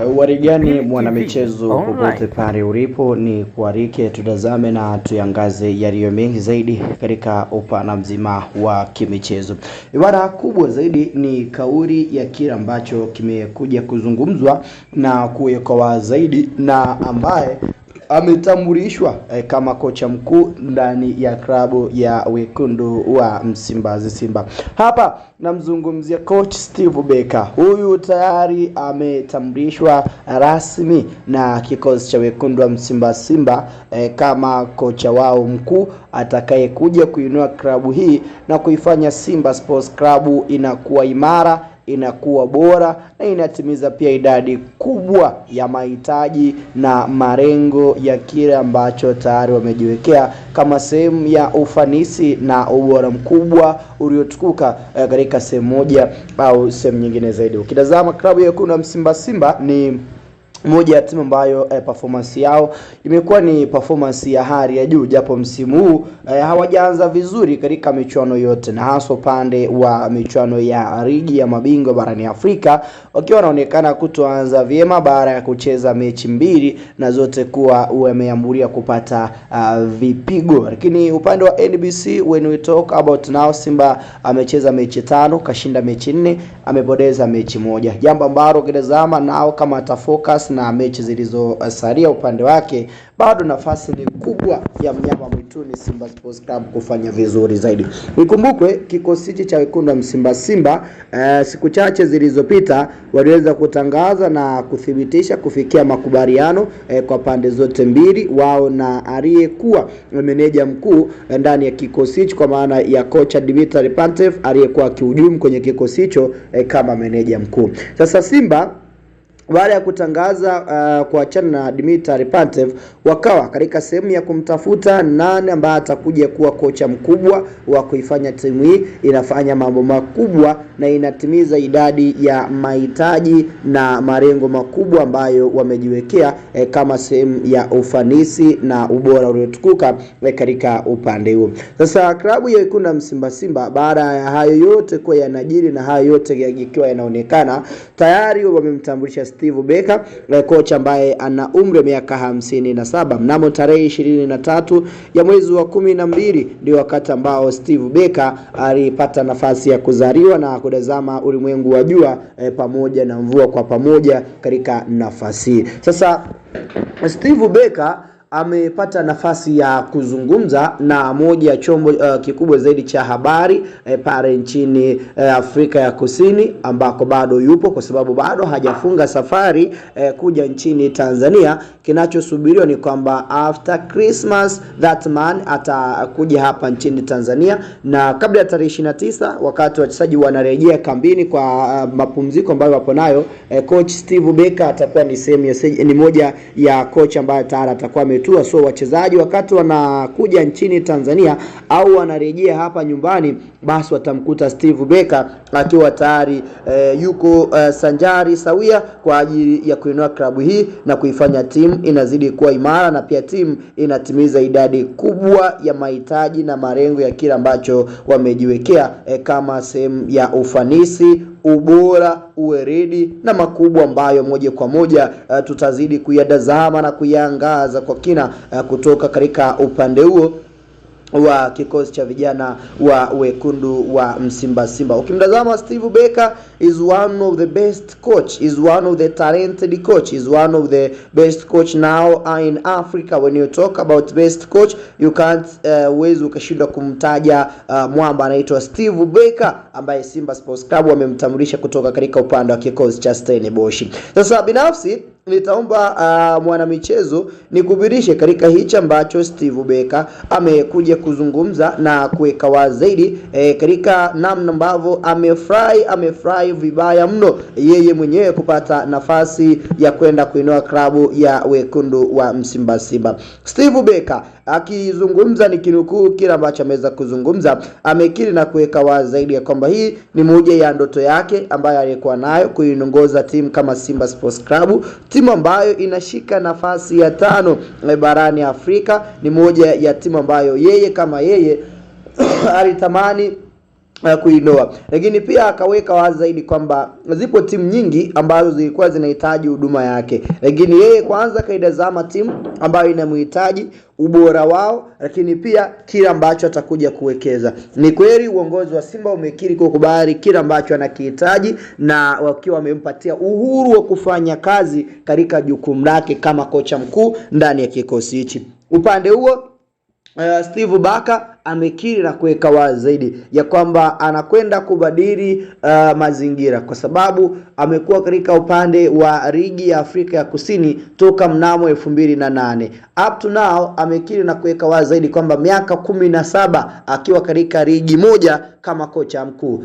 Habari gani Pili TV mwanamichezo, popote Online. pale ulipo, ni kualike tutazame na tuyangaze yaliyo mengi zaidi katika upana mzima wa kimichezo. Ibara kubwa zaidi ni kauli ya kile ambacho kimekuja kuzungumzwa na kuwekwa wazi zaidi na ambaye ametambulishwa kama kocha mkuu ndani ya klabu ya wekundu wa Msimbazi Simba. Hapa namzungumzia coach Steve Barker. Huyu tayari ametambulishwa rasmi na kikosi cha wekundu wa Msimba Simba kama kocha wao mkuu atakayekuja kuinua klabu hii na kuifanya Simba Sports Club inakuwa imara, inakuwa bora na inatimiza pia idadi kubwa ya mahitaji na malengo ya kile ambacho tayari wamejiwekea kama sehemu ya ufanisi na ubora mkubwa uliotukuka katika sehemu moja au sehemu nyingine zaidi. Ukitazama klabu ya wekundu wa Msimba Simba ni moja ya timu ambayo performance yao imekuwa ni performance ya hali ya juu, japo msimu huu hawajaanza vizuri katika michuano yote, na hasa upande wa michuano ya ligi ya mabingwa barani Afrika, wakiwa wanaonekana kutoanza vyema baada ya kucheza mechi mbili na zote kuwa wameambulia kupata vipigo. Lakini upande wa NBC, when we talk about now, Simba amecheza mechi 5, kashinda mechi 4, amepoteza mechi 1, jambo ambalo ukitazama nao kama atafocus na mechi zilizosalia upande wake, bado nafasi ni kubwa ya mnyama mwituni Simba Sports Club kufanya vizuri zaidi. Ikumbukwe kikosi hichi cha wekundu wa Msimba Simba siku chache zilizopita waliweza kutangaza na kuthibitisha kufikia makubaliano kwa pande zote mbili, wao na aliyekuwa meneja mkuu ndani ya kikosi hicho kwa maana ya kocha Dimitri Pantev aliyekuwa akihudumu kwenye kikosi hicho kama meneja mkuu. Sasa Simba baada ya kutangaza kuachana na Dimitri Pantev, wakawa katika sehemu ya kumtafuta nani ambaye atakuja kuwa kocha mkubwa wa kuifanya timu hii inafanya mambo makubwa na inatimiza idadi ya mahitaji na malengo makubwa ambayo wamejiwekea kama sehemu ya ufanisi na ubora uliotukuka katika upande huo. Sasa klabu ya wekundu wa Msimba Simba baada ya hayo yote kuwa yanajiri na hayo yote yakiwa yanaonekana, tayari wamemtambulisha Steve Barker, kocha ambaye ana umri wa miaka 57. Mnamo tarehe 23 ya mwezi wa 12 ndio wakati ambao Steve Barker alipata nafasi ya kuzaliwa na kutazama ulimwengu wa jua pamoja na mvua kwa pamoja katika nafasi. Sasa Steve Barker amepata nafasi ya kuzungumza na moja ya chombo kikubwa zaidi cha habari pale nchini Afrika ya Kusini, ambako bado yupo kwa sababu bado hajafunga safari kuja nchini Tanzania. Kinachosubiriwa ni kwamba after Christmas that man atakuja hapa nchini Tanzania, na kabla ya tarehe 29 wakati wachezaji wanarejea kambini kwa mapumziko ambayo wapo nayo, coach Steve Barker atakuwa ni sehemu ya ni moja ya coach ambaye tayari atakuwa ametua. So wachezaji wakati wanakuja nchini Tanzania au wanarejea hapa nyumbani, basi watamkuta Steve Barker akiwa tayari yuko sanjari sawia kwa ajili ya kuinua klabu hii na kuifanya timu inazidi kuwa imara, na pia timu inatimiza idadi kubwa ya mahitaji na malengo ya kile ambacho wamejiwekea kama sehemu ya ufanisi, ubora, uweredi na makubwa ambayo moja kwa moja tutazidi kuyatazama na kuyaangaza kwa kina kutoka katika upande huo wa kikosi cha vijana wa wekundu wa Msimba Simba. Ukimtazama Steve Barker is one of the best coach, is one of the talented coach, is one of the best coach now in Africa. When you talk about best coach you can't uwezi ukashindwa kumtaja mwamba anaitwa Steve Barker ambaye Simba Sports Club wamemtambulisha kutoka katika upande wa kikosi cha Stellenbosch. Sasa binafsi nitaomba mwanamichezo nikubirishe katika hichi ambacho Steve Barker amekuja kuzungumza na kuweka wazi zaidi katika namna ambavyo amefurahi vibaya mno yeye mwenyewe kupata nafasi ya kwenda kuinua klabu ya wekundu wa Msimba Simba. Steve Barker akizungumza, nikinukuu kile ambacho ameweza kuzungumza, amekiri na kuweka wazi zaidi ya kwamba hii ni moja ya ndoto yake ambayo alikuwa nayo kuiongoza timu kama Simba Sports Club, timu ambayo inashika nafasi ya 5 barani Afrika. Ni moja ya timu ambayo yeye kama yeye alitamani Kuinoa. Lakini pia akaweka wazi zaidi kwamba zipo timu nyingi ambazo zilikuwa zinahitaji huduma yake, lakini yeye kwanza kaitazama timu ambayo inamhitaji, ubora wao, lakini pia kile ambacho atakuja kuwekeza. Ni kweli uongozi wa Simba umekiri kukubali kile ambacho anakihitaji na wakiwa wamempatia uhuru wa kufanya kazi katika jukumu lake kama kocha mkuu ndani ya kikosi hichi. Upande huo Steve Barker amekiri na kuweka wazi zaidi ya kwamba anakwenda kubadili mazingira kwa sababu amekuwa katika upande wa ligi ya Afrika ya Kusini toka mnamo 2008. Up to now amekiri na kuweka wazi zaidi kwamba miaka 17 akiwa katika ligi moja kama kocha mkuu.